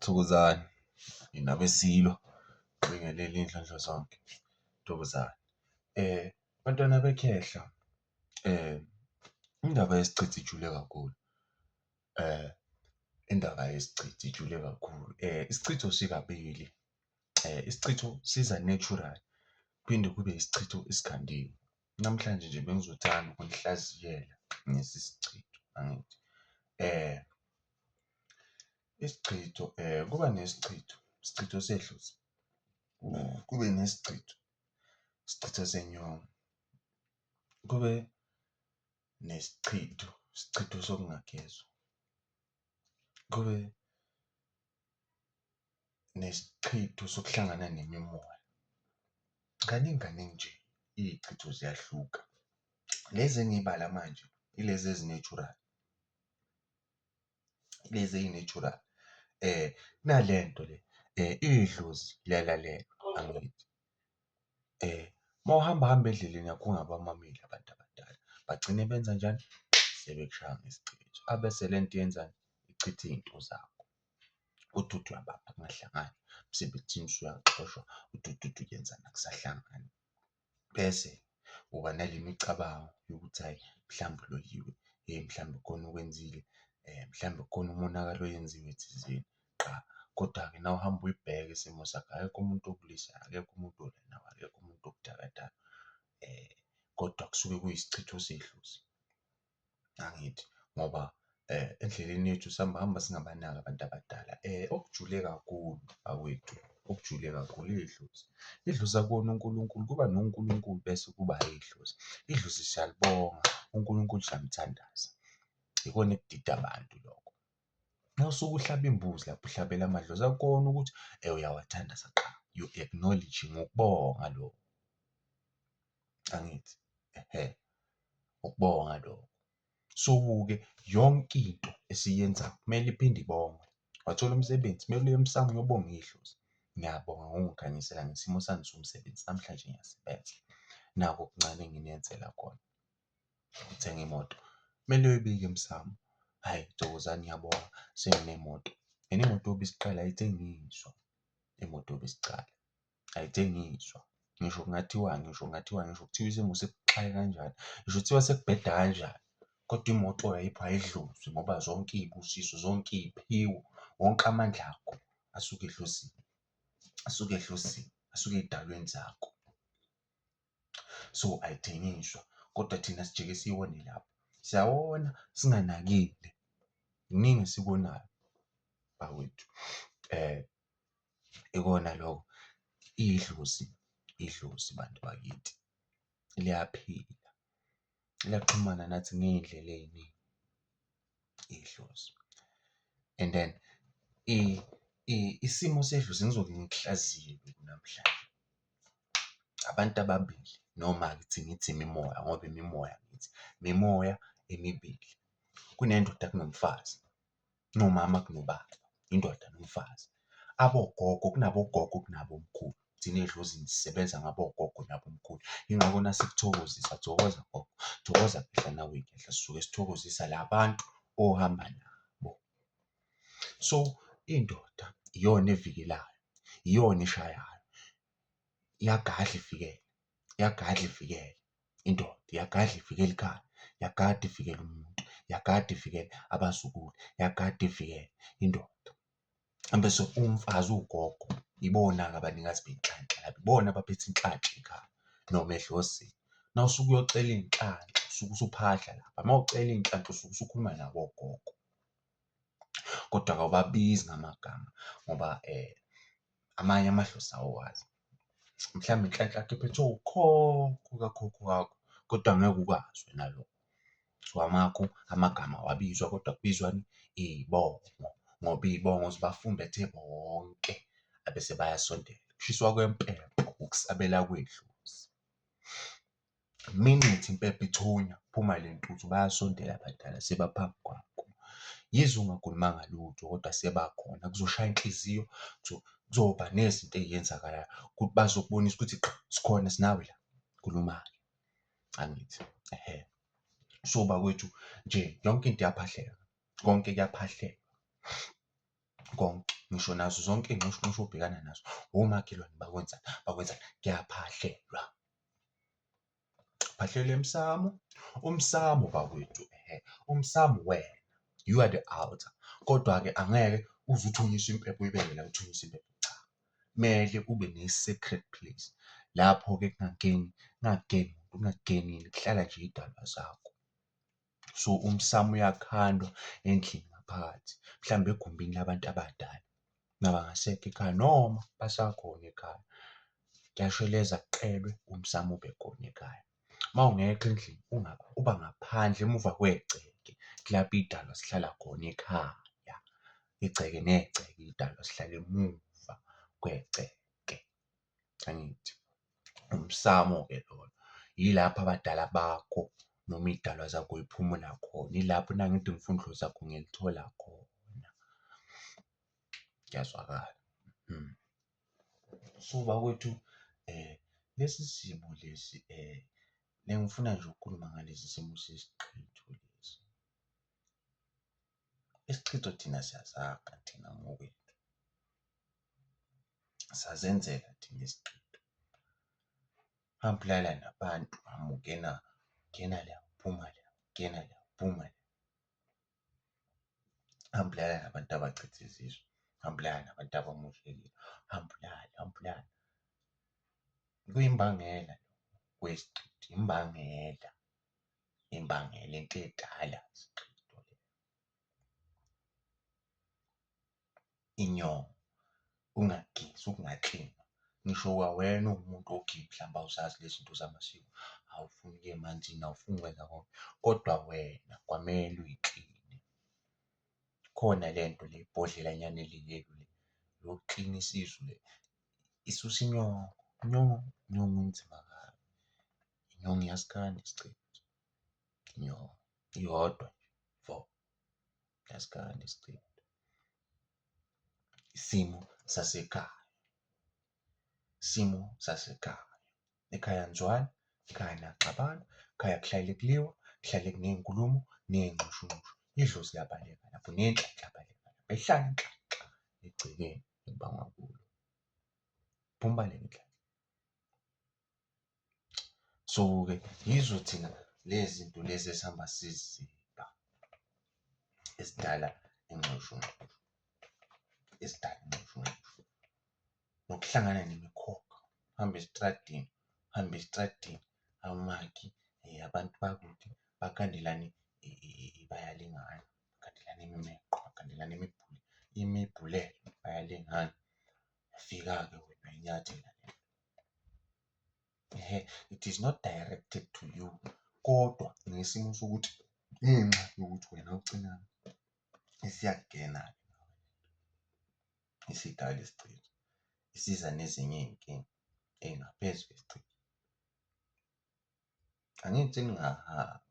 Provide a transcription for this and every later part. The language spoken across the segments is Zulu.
Thokozani, nina beSilo, ngibingelele iy'nhlanhla zonke, thokozani. Bantwana bekhehla, indaba yesichitho ijule kakhulu, indaba yesichitho ijule kakhulu. Isichitho sikabili, isichitho siza natural, kuphinde kube isichitho esikhandiwe. Namhlanje nje bengizothanda ukunihlaziyela lesi sichitho, angithi? Isichitho kuba nesichitho, isichitho sedlozi, kube nesichitho, isichitho senyongo, kube nesichitho, isichitho sokungagezwa, kube nesichitho sokuhlangana nemimoya. Kaningi kaningi nje iy'chitho ziyahluka, lezi engiy'bala manje ilezi ezi-natural, lezi eyi-natural. Kunale nto le, idlozi liyalalelwa angithi? Uma uhamba hamba endleleni yakho ungabamameli abantu abadala, bagcine benzanjani? Sebekushaya ngesichitho, abese le nto yenzani? Ichitha iy'nto zakho. Uthi uthi uyabamba kungahlangani, emsebenzini usuyaxoshwa, uthi uthi uthi uyenzani akusahlangani. Bese uba nale micabango yokuthi hhayi mhlawumbe uloyiwe, mhlawumbe kukhona okwenzile, mhlawumbe kukhona umonakalo oyenziwe thizeni. Qa, koda-ke uma uhamba uyibheka isimo sakho, akekho umuntu okulisayo, akekho umuntu olwa nawe, akekho umuntu okuthakathayo, kodwa kusuke kuyisichitho sedlozi, angithi? Ngoba endleleni yethu sihamba hamba singabanaki abantu abadala. Okujule kakhulu bakwethu, okujule kakhulu idlozi. Idlozi akuwona uNkulunkulu, kuba noNkulunkulu bese kuba idlozi. Idlozi siyalibonga, uNkulunkulu siyamthandaza, ikona ekudida abantu lokho. Uma usuke uhlaba imbuzi lapho uhlabela amadlozi akuwona ukuthi uyawathandaza qha, you acknowledging, ukubonga lokho, angithi? Ehhe, ukubonga lokho. So-ke yonke into esiyenzayo kumele iphinde ibongwe. Wathola umsebenzi, kumele uye emsamo uyobonga idlozi. Ngiyabonga ngokungikhanyisela ngesimo sami somsebenzi, namhlanje ngiyasebenza, nakhu okuncane enginenzela kona. Uthenga imoto, kumele uyoyibika emsamo, hhayi Thokozani ngiyabonga senginemoto and imoto yobe isiqala ayithengiswa, imoto yobe isicala ayithengiswa. Ngisho kungathiwani, ngisho kungathiwani, ngisho kuthiwa isimo sikuxake kanjani, ngisho kuthiwa sekubheda kanjani, kodwa imoto ayikho ayidlozi ngoba zonke iy'busiso, zonke iy'phiwo, wonke amandla akho asuke edlozini, asuke edlozini, asuke ey'dalweni zakho. So, ayithengiswa kodwa thina sijike siyone lapho, siyawona singanakile, kuningi esikubonayo bakwethu. Ikona lokho, idlozi, idlozi bantu bakithi liyaphila, liyaxhumana nathi ngey'ndlela ey'ningi idlozi and then isimo sedlozi ngizoke ngikuhlaziye namhlanje. Abantu ababili noma-ke ithi ngithi imimoya ngoba imimoya angithi, imimoya emibili. Kunendoda kunomfazi, kunomama kunobaba, indoda nomfazi. Abogogo kunabogogo kunabomkhulu, thina edlozini sisebenza ngabogogo nabomkhulu. Yingakho nasikuthokozisa, thokoza gogo, thokoza khehla nawe khehla, sisuke sithokozisa la bantu ohamba nabo. So, indoda iyona evikelayo, iyona eshayayo, iyagadla ivikele, iyagadla ivikele indoda, iyagadla ivikele ikhaya, iyagada ivikele umuntu, iyagada ivikele abazukulu, iyagada ivikele indoda. Ebese umfazi ugogo, ibona-ke abanikazi benhlanhla laba, ibona abaphethe inhlanhla ekhaya noma edlozini. Uma usuke uyocela iy'nhlanhla usuke usuphahla lapha, uma ucela iy'nhlanhla usuke usukhuluma nabo ogogo. Kodwa awubabizi ngamagama ngoba amanye amadlozi awawazi. Mhlawumbe inhlanhla yakho iphethwe ukhokho kakhokho wakho, kodwa ngeke ukwazi wena lokho. So, amakho amagama awabizwa kodwa kubizwani? Iy'bongo, ngoba iy'bongo zibafumbethe bonke abese bayasondela. Ukushiswa kwempepho ukusabela kwedlozi. Minute impepho ithunya kuphuma le ntuthu bayasondela abadala sebaphambi kwakho. Yize ungakhulumanga lutho kodwa sebakhona kuzoshaya inhliziyo kuzoba nezinto ey'yenzakalayo ukuthi bazokubonisa ukuthi qha sikhona sinawe la, khuluma-ke, angithi? Ehhe. So, bakwethu nje yonke into iyaphahleka, konke kuyaphahleka, konke. Ngisho nazo zonke iy'nxushunxushu obhekana nazo, omakhelwane bakwenzani, bakwenzani, kuyaphahlelwa. Kuphahlelwa emsamo, umsamo bakwethu ehhe, umsamo uwena, you are the altar. Kodwa-ke angeke uze uthunyiswe impepho uyibeke la uthunyise impepho, cha. Kumele ube ne-sacred place lapho-ke kungangeni, kungangeni muntu, kungangenini kuhlala nje iy'dalwa zakho. So, umsamo uyakhandwa endlini ngaphakathi, mhlawumbe egumbini labantu abadala nabangasekho ekhaya noma basakhona ekhaya. Kuyasheleza kuqelwe umsamo ube khona ekhaya. Uma ungekho endlini uba ngaphandle emuva kwegceke kulapho iy'dalwa zihlala khona ekhaya. Igceke negceke iy'dalwa zihlala emuva kwegceke, angithi? Umsamo-ke lona, yilapho abadala bakho noma iy'dalwa zakho y'phumula khona, ilapho nangithi ngifuna idlozi lakho ngiyalithola khona. Kuyazwakala? So, bakwethu lesi simo lesi bengifuna nje ukukhuluma ngalesi simo sesichitho lesi. Isichitho thina siyazakha thina ngokwethu, sazenzela thina isichitho. Hamba ulala nabantu, hamba ungena, ungena la, uphuma la, ungena la, uphuma la. Hamba ulala nabantu abachitha izizwe, hamba ulala nabantu abamoshekile, hamba ulale, hamba ulale. Kuyimbangela kwesichitho, imbangela, imbangela into edala isichitho le. Inyongo, ukungagezi, ukungaklinwa. Ngisho kwawena uwumuntu okay mhlawumbe awuzazi lezi zinto zamasiko, awufuni ukuya emanzini, awufuni ukwenza konke, kodwa wena kwamele uyikline. Khona le nto le ibhodlelanyana eliyelo le lokuklina isisu le, isusa inyongo, inyongo, inyongo inzima kabi, inyongo iyasikhanda isichitho, inyongo iyodwa nje vo, iyasikhanda isichitho. Isimo sasekhaya, isimo sasekhaya, ekhaya anizwani, ekhaya niyaxabana, ekhaya kuhlale kuliwa, kuhlale kuney'nkulumo ney'nxushunxushu. Idlozi liyabaleka lapho nenhlanhla iyabaleka lapho, ayihlali inhlanhla egcekeni ekubangwa kulo. Phuma ubaleke inhlanhla. So-ke yizo thina le zinto lezi esihamba siziba ezidala inxushunxushu, ezidala inxushunxushu. Nokuhlangana nemikhokha, uhambe esitradini, uhambe esitradini awumakhi abantu bakude bakhandelane bayalingana, bakhandelana imimeqo, bakhandelana imibhulelo bayalingana. Fika-ke wena uyayinyathela lento. Ehhe, it is not directed to you, kodwa ngesimo sokuthi ngenxa yokuthi wena awucinanga isiyakungena-ke isidala isichitho, isiza nezinye iy'nkinga ey'ngaphezu kwesichitho. Angithi ningahambi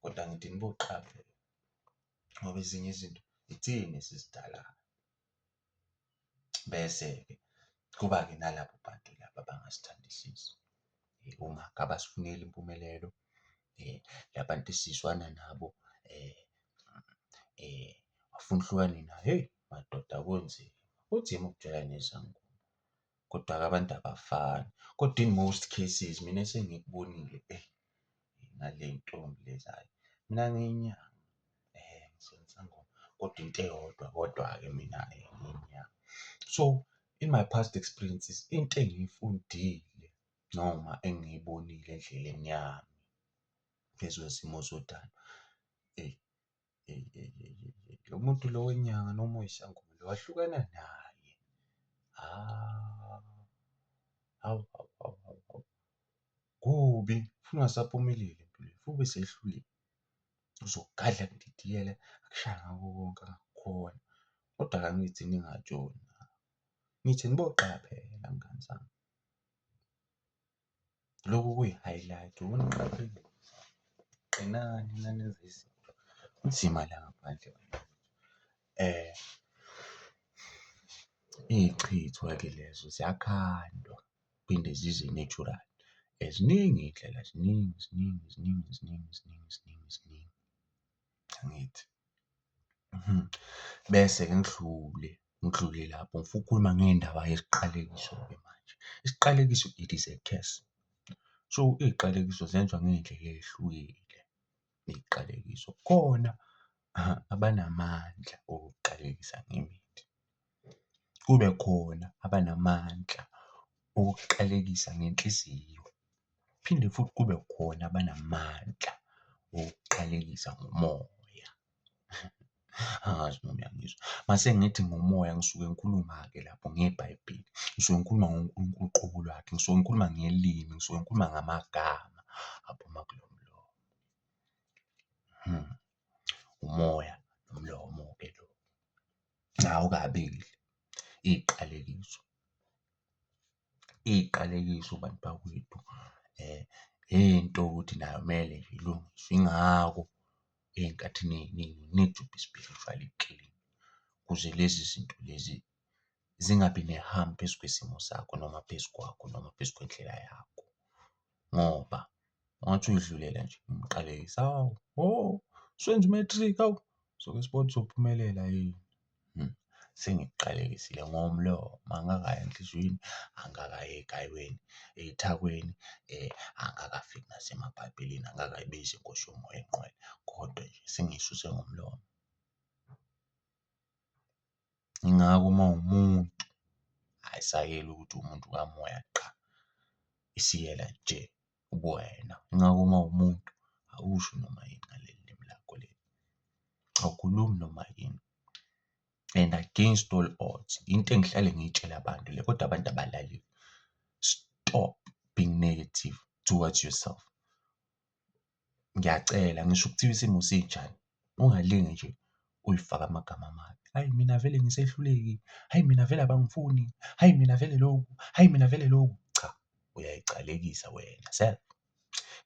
kodwa ngithi niboqaphela ngoba ezinye izinto ithina esizidalayo. Bese-ke kuba-ke nalabo bantu laba abangasithandisisi, uma abasifuneli impumelelo, la bantu esizwana nabo bafuna uhlukane naye, hheyi madoda kunzima, kunzima ukujwayelana nezangoma, kodwa-ke abantu abafani. Kodwa in most cases mina esengikubonile eyi nale y'ntombi lezi hhayi, mina ngiyinyanga angisona isangoma kodwa into eyodwa kodwa-ke mina ngiyinyanga. So, in my past experiences, into engiyifundile noma engiyibonile endleleni yami phezu kwezimo zothando, eyi eyi eyi eyi eyi lo muntu lo wenyanga noma oyisangoma lo wahlukana naye, hawu hawu hawu hawu hawu, kubi futhi ungasaphumeleli empilweni futhi ube sehlulile. Uzokugadla akudidiyele, akushaye ngakho konke angakukhona, kodwa-ke angithi ningatshoni, ngithi niboqaphela ngani zami. Lokhu kuyi-highlight ukuniqaphela, qinani nanenza izinto, kunzima la ngaphandle. Iy'chitho-ke lezo ziyakhandwa phinde zize natural. Ziningi iy'ndlela ziningi ziningi ziningi ziningi ziningi ziningi ziningi, angithi? Bese-ke ngidlule. Ngidlule lapho ngifuna ukukhuluma ngendaba yesiqalekiso-ke manje. Isiqalekiso it is a curse. So, iy'qalekiso zenziwa ngey'ndlela ey'hlukile, iy'qalekiso. Khona abanamandla okukuqalekisa ngemithi, kube khona abanamandla okukuqalekisa ngenhliziyo, phinde futhi kube khona abanamandla okukuqalekisa ngomoya. Angazi noma uyangizwa. Mase ngithi ngomoya ngisuke ngikhuluma-ke lapho ngeBhayibheli, ngisuke ngikhuluma ngoNkulunkulu uqobo lwakhe, ngisuke ngikhuluma ngelimi, ngisuke ngikhuluma ngamagama aphuma kulo mlomo. Umoya nomlomo-ke lo. Awukabili, iy'qalekiso. Iy'qalekiso bantu bakwethu into ukuthi nayo kumele nje ilungiswe, yingakho ey'nkathini ey'ningi you need to be spiritually clean ukuze lezi zinto lezi zingabi ne-harm phezu kwesimo sakho noma phezu kwakho noma phezu kwendlela yakho. Ngoba ungathi uy'dlulela nje umqalekise, hawu ho, usuwenza u-matric hawu, soke sibone ukuthi uzophumelela yini. Sengikuqalekisile ngomlomo, angikakayi enhliziyweni, angikakayi ey'gayweni, ey'thakweni, angikakafiki nasemabhayibhelini, angikakayibizi iNkosi yomoya engqwele, kodwa nje sengiyisuse ngomlomo. Yingakho uma uwumuntu, ayisayeli ukuthi uwumuntu kamoya qha, isiyela nje ubuwena. Yingakho uma uwumuntu awusho noma yini ngaleli limi lakho leli, awukhulumi noma yini and against all odds. Into engihlale ngiyitshela abantu le kodwa abantu abalaleli. Stop being negative towards yourself. Ngiyacela ngisho kuthiwa isimo sinjani, ungalinge nje uy'fake amagama amabi. Hhayi mina vele ngisehluleki, hhayi mina vele abangifuni, hhayi mina vele lokhu, hhayi mina vele lokhu. Cha, uyay'calekisa wena self.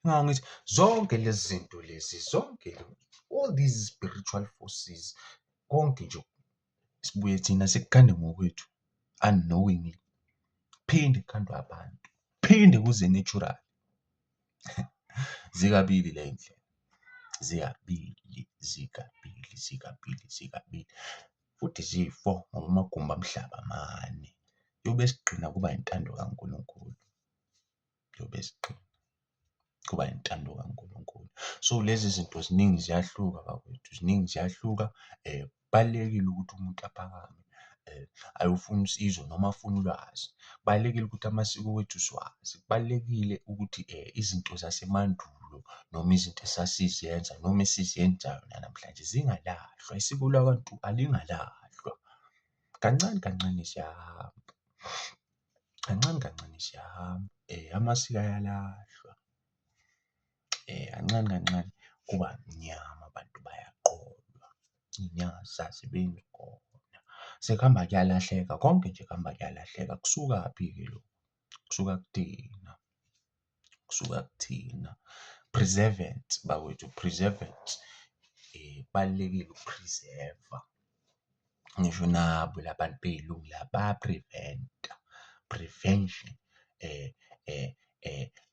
Yingakho ngithi zonke lezi zinto lezi, zonke all these spiritual forces, konke nje sibuye thina sikukhande ngokwethu unknowingly, kuphinde kukhandwe abantu, kuphinde kuze natural. Zikabili le y'ndlela, zikabili, zikabili, zikabili, zikabili futhi ziyi-four ngoba amagumbi omhlaba mane. Kuyobe sigqina kuba intando kaNkulunkulu, kuyobe sigqina kuba intando kaNkulunkulu. So, lezi zinto ziningi ziyahluka bakwethu, ziningi ziyahluka. Kubalulekile ukuthi umuntu aphakame ayofuna usizo noma afune ulwazi. Kubalulekile ukuthi amasiko wethu siwazi, kubalulekile ukuthi izinto zasemandulo noma izinto esasizenza noma esizenzayo nanamhlanje zingalahlwa, isiko lakwantu alingalahlwa. Kancane kancane siyahamba, kancane kancane siyahamba, amasiko ayalahlwa, kancane kancane kuba mnyama abantu bayaqolwa, iy'nyanga azisasebenzi khona. Sekuhamba kuyalahleka konke nje kuhamba kuyalahleka. Kusukaphi-ke lokhu? Kusuka kuthina, kusuka kuthina. Preservance bakwethu, preservance kubalulekile uku-preserve-a. Ngisho nabo la bantu bey'lungu la baya-prevent-a, prevention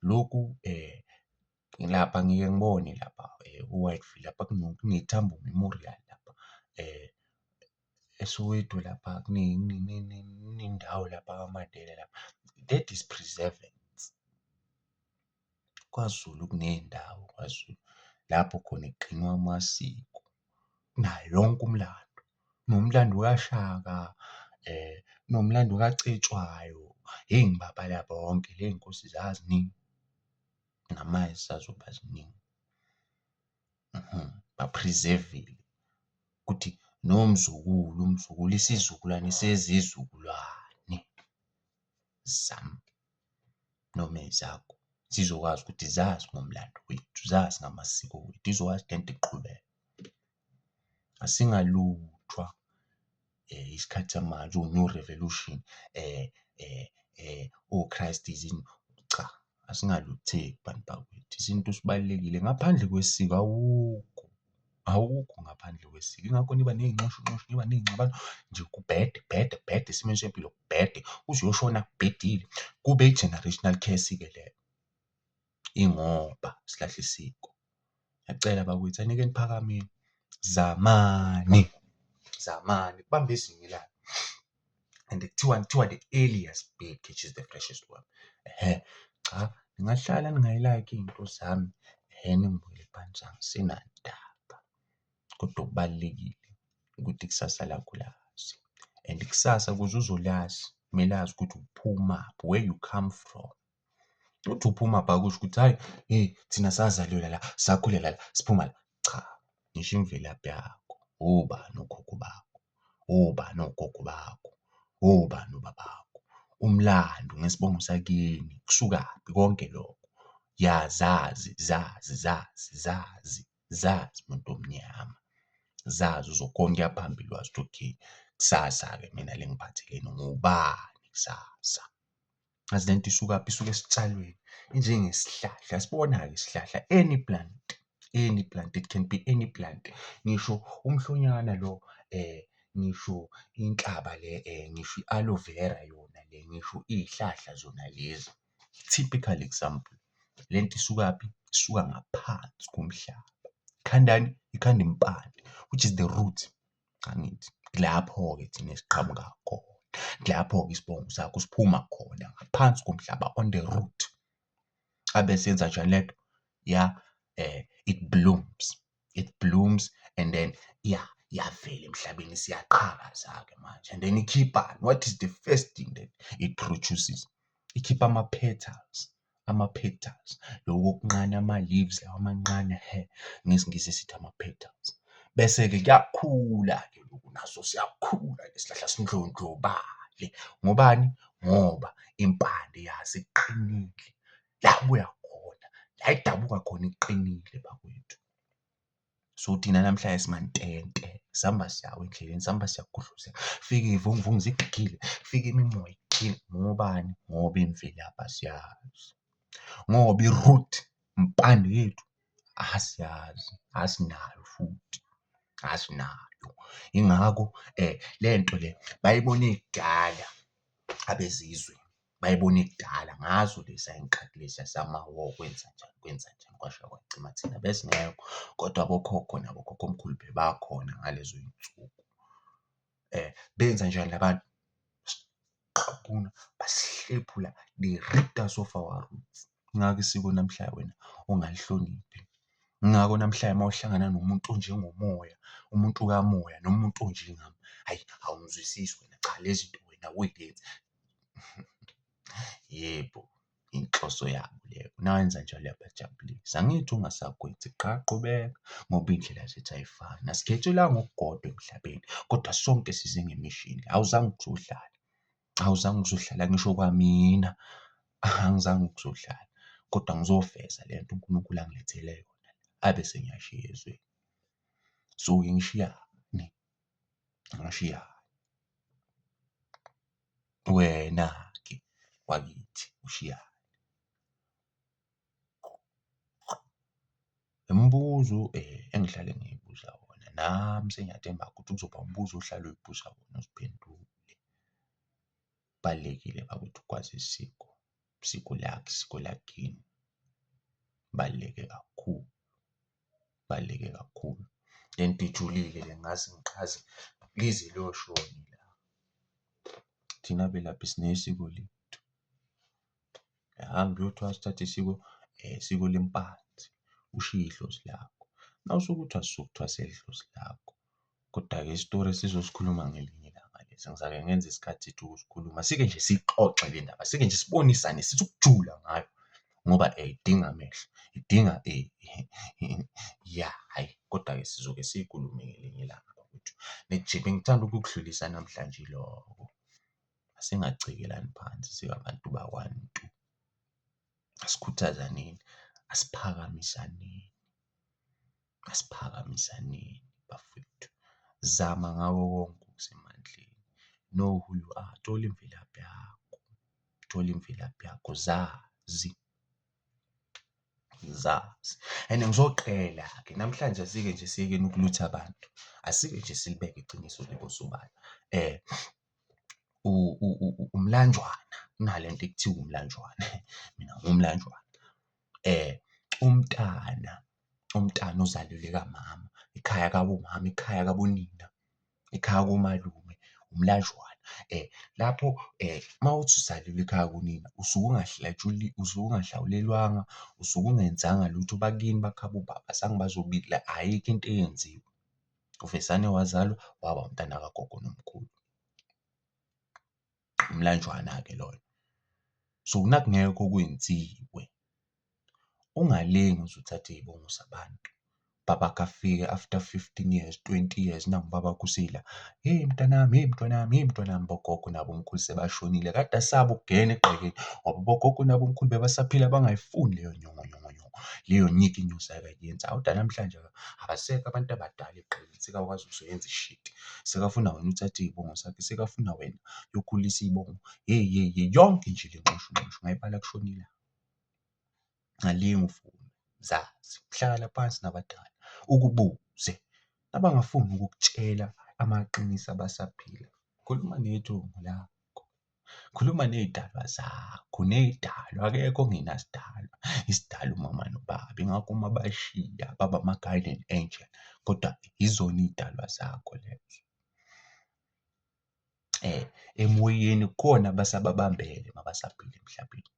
lokhu lapha ngike ngibone lapha ku-Whitefield lapha kune-Tambo Memorial lapha eSoweto lapha kunendawo lapha kaMandela lapha, that is preservance. KwaZulu kuney'ndawo kwaZulu lapho khona kugcinwa amasiko, kunayo yonke umlando, kunomlando kaShaka, kunomlando kaCetshwayo, hheyi ngibabala bonke ley'nkosi zaziningi, namanje zisazoba ziningi. Ba-preserve-ile ukuthi nomzukulu umzukulu isizukulwane sezizukulwane zami noma ezakho zizokwazi ukuthi zazi ngomlando wethu, zazi ngamasiko wethu, izokwazi lento iqhubeke. Asingaluthwa isikhathi samanje o-new revolution o-Christ is in, cha asingalutheki bantu bakwethu, isintu sibalulekile. Ngaphandle kwesiko awukho, awukho ngaphandle kwesiko. Yingakho niba ney'nxushunxushu, niba ney'ngxabano nje kubhede kubhede kubhede esimeni sempilo kubhede, uze uyoshona kubhedile, kube i-generational curse-ke leyo, ingoba silahle isiko. Ngiyacela bakwethu anike niphakameni, zamani, zamani kubambe ezinye ilanga. And kuthiwani? Kuthiwa the earliest bird catches the freshest worm. Ehhe, cha ningahlala ningayi-like iy'nto zami, ehhe ningibukele phansi angisenandaba, kodwa okubalulekile ukuthi ikusasa lakho lazi and ikusasa ukuze uzolazi kumele azi ukuthi uphumaphi, where you come from. Ukuthi uphumaphi akusho ukuthi hhayi hheyi thina sazalelwa la, sakhulela la, siphuma la, cha, ngisho imvelaphi yakho, obani okhokho bakho, obani ogogo bakho, obani obabakho, umlando ngesibongo sakini kusukaphi konke lokho. Ya zazi zazi zazi zazi zazi muntu omnyama, zazi uzokhona ukuya phambili wazi ukuthi okay, kusasa-ke mina lingiphatheleni, ngubani kusasa. Ngazi lento isukaphi, isuka esitshalweni injengesihlahla. Sibona-ke isihlahla any plant, any plant, it can be any plant. Ngisho umhlonyana lo ngisho inhlaba le ngisho i-aloe vera yona le, ngisho iy'hlahla zona lezi. Typical example, le nto isukaphi? Isuka ngaphansi komhlaba. Ikhandani? Ikhanda impande, which is the root. Angithi kulapho-ke thina esiqhamuka khona, kulapho-ke isibongo sakho siphuma khona ngaphansi komhlaba on the root. Abese yenza njani le nto? Ya it blooms, it blooms and then ya iyavela emhlabeni isiyaqhakaza-ke manje and then ikhiphani? What is the first thing that it produces? Ikhipha ama-petals. Ama-petals, lokhu okuncane ama-leaves lawa amancane hhe, ngesiNgisi sithi ama-petals. Bese-ke kuyakhula-ke lokhu naso siyakhula le sihlahla sindlondlobale. Ngobani? Ngoba impande yaso iqinile, la ibuya khona, la idabuka khona iqinile bakwethu. So thina namhlanje simantente, sihamba siyawa endleleni, sihamba siyagudluzeka, kufike iy'vunguvungu zikugile, kufike imimoya ikugile. Ngobani? Ngoba imvelaphi asiyazi, ngoba i-root, impande yethu asiyazi, asinayo futhi, asinayo. Yingakho le nto le bayibone kudala abezizwe. Bayibone kudala ngazo leziya y'nkathi leziya zama-war kwenzanjani kwenzanjani kwasha kwacima thina besingekho kodwa abokhokho nabokhokhomkhulu bebakhona ngalezo y'nsuku. Benzanjani la bantu? Basiqabula, basihlephula, they ripped us off our roots. Yingakho isiko namhla wena ungalihloniphi. Yingakho namhlanje uma uhlangana nomuntu onjengomoya, umuntu kamoya noma umuntu onjengami, hhayi awumzwisisi wena, cha le zinto wena awuyenzi. Yebo, inhloso yabo leyo. Nawenza njalo uyabajabulisa. Angithi ungasakwenzi qha qhubeka ngoba iy'ndlela zethu ay'fani. Asikhethelwanga okukodwa emhlabeni kodwa sonke size ngemishini. Awuzange ukuzohlala, awuzange ukuzohlala ngisho kwamina angizange ukuzohlala kodwa ngizofeza le nto uNkulunkulu angilethele yona abe sengiyashiya ezweni. So-ke ngishiyani? Ngishiyani? Wena-ke wakithi ushiyani? Imibuzo engihlale ngiy'buza wona nami sengiyathemba ukuthi kuzoba umbuzo ohlale uy'buza wona uziphendule. Kubalulekile bakwethu ukwazi isiko, isiko lakho, isiko lakini kubaluleke kakhulu, kubaluleke kakhulu. Le nto ijulile le ngaze ngichaze lize liyoshona ilanga. Thina belaphi sinesiko lethu. Hamba uyothwasa uthathe isiko isiko lempanzi, ushiye idlozi lakho. Uma usuke uthwasisa ukuthwasela idlozi lakho, koda-ke isitori esizosikhuluma ngelinye ilanga lesi, ngizake ngenze isikhathi sethu ukusikhuluma, sike nje siyixoxe le ndaba, sike nje sibonisane sithi ukujula ngayo ngoba idinga amehlo, idinga ya hhayi, koda-ke sizoke siyikhulume ngelinye ilanga bakwethu. Nje bengithanda ukukudlulisa namhlanje iloko. Asingacekelani phansi singabantu bakwantu, asikhuthazaneni, asiphakamisaneni, asiphakamisaneni bafwethu. Zama ngawo wonke okusemandleni, know who you are, thola imvelaphi yakho, thola imvelaphi yakho, zazi. Zazi and ngizoqela-ke namhlanje asike nje siyekeni ukulutha abantu, asike nje silibeke iciniso libe sobala. Umlanjwana kunale nto ekuthiwa umlanjwana, mina ngiwumlanjwana. Umntana, umntana ozalelwe kamama, ekhaya kabomama, ekhaya kabonina, ekhaya komalume, Umlajwana. Lapho uma uthi uzalelwe ekhaya kunina usuke usuke ungahlawulelwanga, usuke ungenzanga lutho, abakini bakhabo baba abazange ayikho into eyenziwe. Uvesane wazalwa waba umntana kagogo nomkhulu. Umlanjwana-ke loyo. So, nakungekho okwenziwe, ungalingi uze uthathe iy'bongo zabantu. Ubabakho afike after 15 years, 20 years, nangu ubabakho usela, hheyi mntanami, hheyi mntwanami, hheyi mntwanami, bogogo nabomkhulu sebashonile kade asaba ukungena egcekeni ngoba bogogo nabomkhulu bebasaphila bangayifuni leyo nyongonyongonyongo, leyo nyikinyosi akayenzayo. Kodwa namhlanje abasekho abantu abadala egcekeni sekakwazi ukuzoyenza ishidi, sekafuna wena uthathe iy'bongo zakhe, sekafuna wena uyokhulisa iy'bongo, hheyi hheyi hheyi, yonke nje le nxushunxushu ungayibala kushone ilanga. Ungalinge uvume mzazi, hlala phansi nabadala ukubuze, nabangafuni ukukutshela amaqiniso abasaphila, khuluma nethongo lakho, khuluma ney'dalwa zakho, ney'dalwa akekho ongenasidalwa, isidalwa umama nobaba, yingakho uma bashiya baba ama-guardian angel kodwa yizona iy'dalwa zakho lezo. Emoyeni kukhona abasababambele uma basaphila emhlabeni,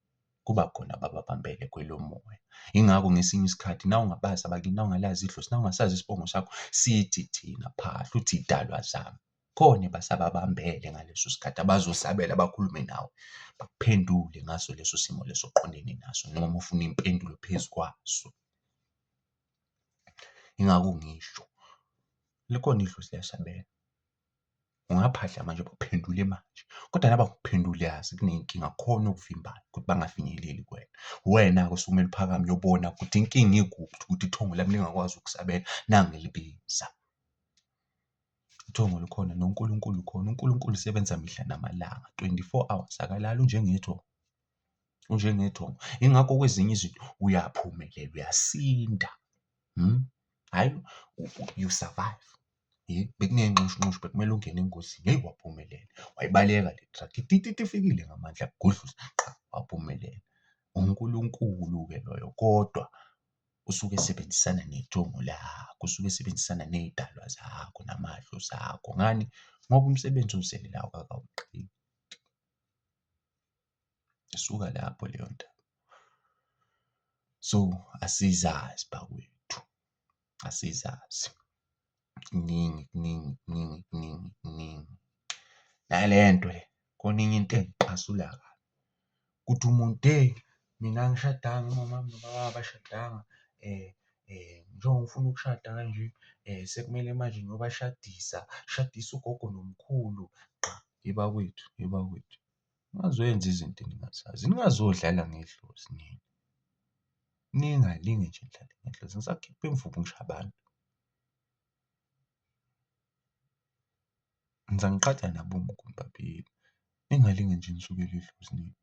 kuba khona abababambele kwelomoya. Yingakho ngesinye isikhathi nawungabazi abakini, nawungalazi idlozi, nawungasazi isibongo sakho, sithi thina phahla uthi iy'dalwa zami. Khona ebasababambele ngaleso sikhathi abazosabela bakhulume nawe, bakuphendule ngaso leso simo leso oqondene naso noma ufuna impendulo phezu kwaso. Yingakho ngisho, likhona idlozi liyasabela. Ungaphahla manje bakuphendule manje, kodwa nabangakuphenduli yazi kuney'nkinga kukhona okuvimbayo ukuthi bangafinyeleli kuwena. Uwena-ke osekumele uphakame uyobona ukuthi inkinga ikuphi ukuthi ithongo lami lingakwazi ukusabela nangilibiza. Ithongo likhona noNkulunkulu ukhona, uNkulunkulu usebenza mihla namalanga, 24 hours akalali unjengethongo, unjengethongo. Yingakho kwezinye izinto uyaphumelela, uyasinda, hhayi you survive. Bekuney'nxushunxushu bekumele ungene engozini, hheyi waphumelela, wayibaleka le truck itititi ifikile ngamandla yakugudluza, qha waphumelela. UNkulunkulu-ke loyo kodwa usuke esebenzisana nethongo lakho, usuke esebenzisana ney'dalwa zakho namadlozi akho. Ngani? Ngoba umsebenzi owuzele la awukakawuqedi. Isuka lapho leyo ndaba. So, asizazi bakwethu, asizazi. Kuningi kuningi kuningi kuningi kuningi. Nale nto le khona enye into engicasula kabi, ukuthi umuntu hheyi mina angishadanga umamami nobabami abashadanga njengoba ngifuna ukushada kanje sekumele manje ngiyobashadisa, ngishadise ugogo nomkhulu. Qha yebakwethu yebakwethu, ningazoyenza izinto eningazazi, ningazodlala ngedlozi nina. Ningalinge nje nidlale ngedlozi, ngisakhipha imvubu ngishaye abantu. Nizangiqhatha nabo bobabili, ningalinge nje nisukele idlozi nina.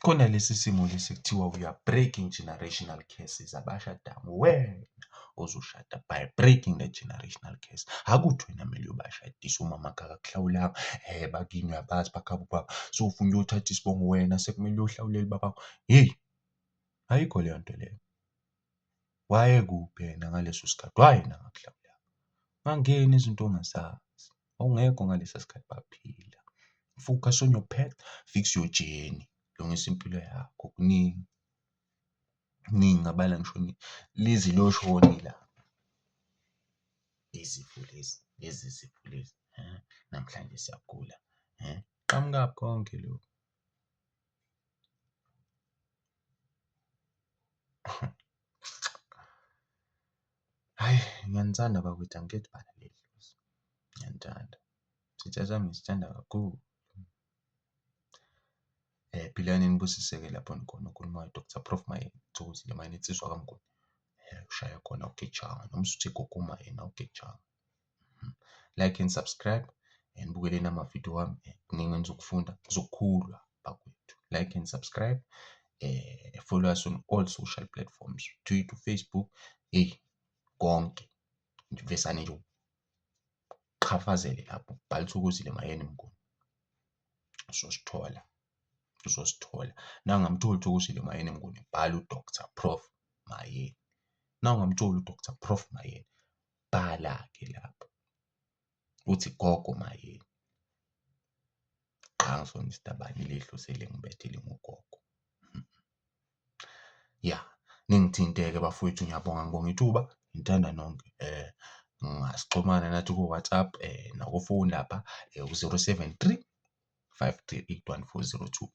Khona lesi simo lesi ekuthiwa we are breaking generational curses, abashadanga uwena ozoshada by breaking the generational curse. Akuthi wena kumele uyobashadisa, umamakho akakuhlawulanga, bakini uyabazi bakhabo ubaba, sewufuna ukuyothatha isibongo wena sekumele uyohlawulela ubabakho. Hheyi, ayikho leyo nto leyo. Wayekuphi yena ngaleso sikhathi? Why yena angakuhlawulanga? Ungangeni izinto ongazazi, wawungekho ngalesa sikhathi baphila. Focus on your path, fix your journey, lungisa impilo yakho kuningi, kuningi ngingabala ngisho lize liyoshona ilanga. Izifo lezi, lezi zifo lezi namhlanje siyagula qhamukaphi konke lokhu? Hhayi, ngiyanithanda bakwethu angikhethi bala ledlozi, ngiyanithanda. Sitha sami ngisithanda kakhulu. Philani nibusiseke lapho nikhona, okhulumayo u-Doctor Prof Mayeni, Thokozile Mayeni insizwa kaMnguni. Ushaya khona ugejana noma usuthi gogo uMayeni awugejana. Like and subscribe, nibukeleni amavidiyo wami kuningi enizokufunda nizokhula bakwethu. Like and subscribe, follow us on all social platforms, Twitter, Facebook, eyi konke. Vesane nje uqhafazele lapho ubhale uThokozile Mayeni Mnguni uzosithola, uzosithola. Nawungamtholi uThokozile Mayeni Mnguni bhala u-Doctor Prof Mayeni, nawungamtholi u-Doctor Prof Mayeni bhala-ke lapho. Uthi gogo Mayeni. Cha angisona isitabane ileli dlozi elingibethe lingugogo. Ya, ningithinte-ke bafowethu ngiyabonga ngibonga ithuba, ngithanda nonke. Sixhumane nathi ku-WhatsApp nakufoni lapha ku-zero seven three, five three eight, one four zero two.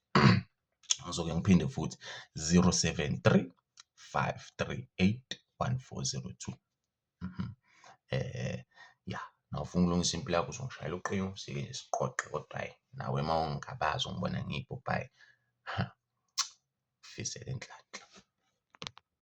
Ngizoke ngiphinde futhi zero seven three, five three eight, one four zero two. Ya, mawufuna ukulungisa impilo yakho uzongishayela ucingo sike nje siqoqe kodwa hhayi nawe uma ungingabaza ungibona ngiyipopayi, ngikufisela inhlanhla.